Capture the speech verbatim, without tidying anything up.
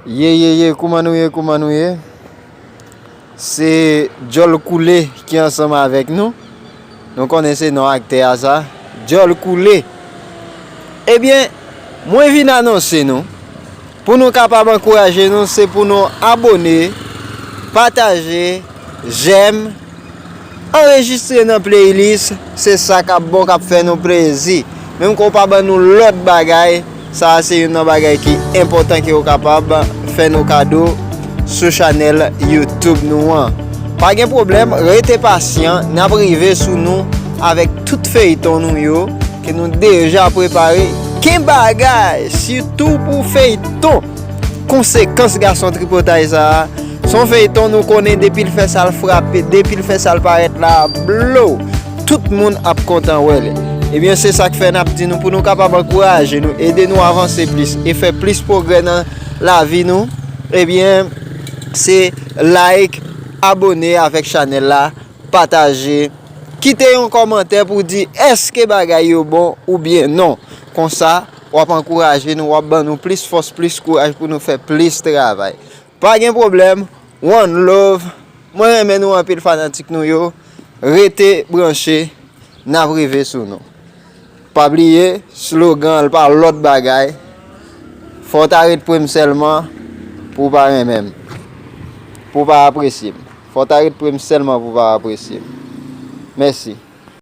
Ye, ye, ye, kouman nou ye, kouman nou ye? Se Djòl Koule ki ansanm avèk nou. Nou konnen se non aktè a sa. Djòl Koule. Ebyen, mwen vin anonse nou, pou nou kapab ankouraje nou, se pou nou abòne, pataje, j'aime, anrejistre nan playlist, se sa k ap bon, k ap fè nou plezi. Menm ke w pa ban nou lòt bagay, sa a se youn nan bagay ki enpòtan ke w kapab fè nou kado sou chanèl YouTube nou an. Pa gen pwoblèm, rete pasyan, n ap rive sou nou avèk tout feyton nou yo, ke nou deja prepare. Gen bagay, sitou pou feyton Konsekans Gason Tripotay sa a. Se yon feyton nou konnen depi l fè sa l frape, depi l fè sa l parèt la, blow! Tout moun ap kontan wè l. Ebyen, se sa k fè n ap di nou pou nou kapab ankouraje nou, ede nou avanse plis e fè plis pwogrè nan lavi nou. Ebyen, se like, abòne avèk chanèl la, pataje, kite yon kòmantè pou di èske bagay yo bon oubyen non. Konsa, w ap ankouraje nou, w ap ban nou plis fòs, plis kouraj pou nou fè plis travay. Pa gen pwoblèm, one love. Mwen renmen nou anpil fanatik nou yo. Rete branche, n ap rive sou nou. Pa bliye, slogan an pa lòt bagay. Fò w ta ret pre m sèlman pou w pa renmen m. Pou w pa apresye m. Fò w ta ret pre m sèlman pou w pa apresye m. Mèsi.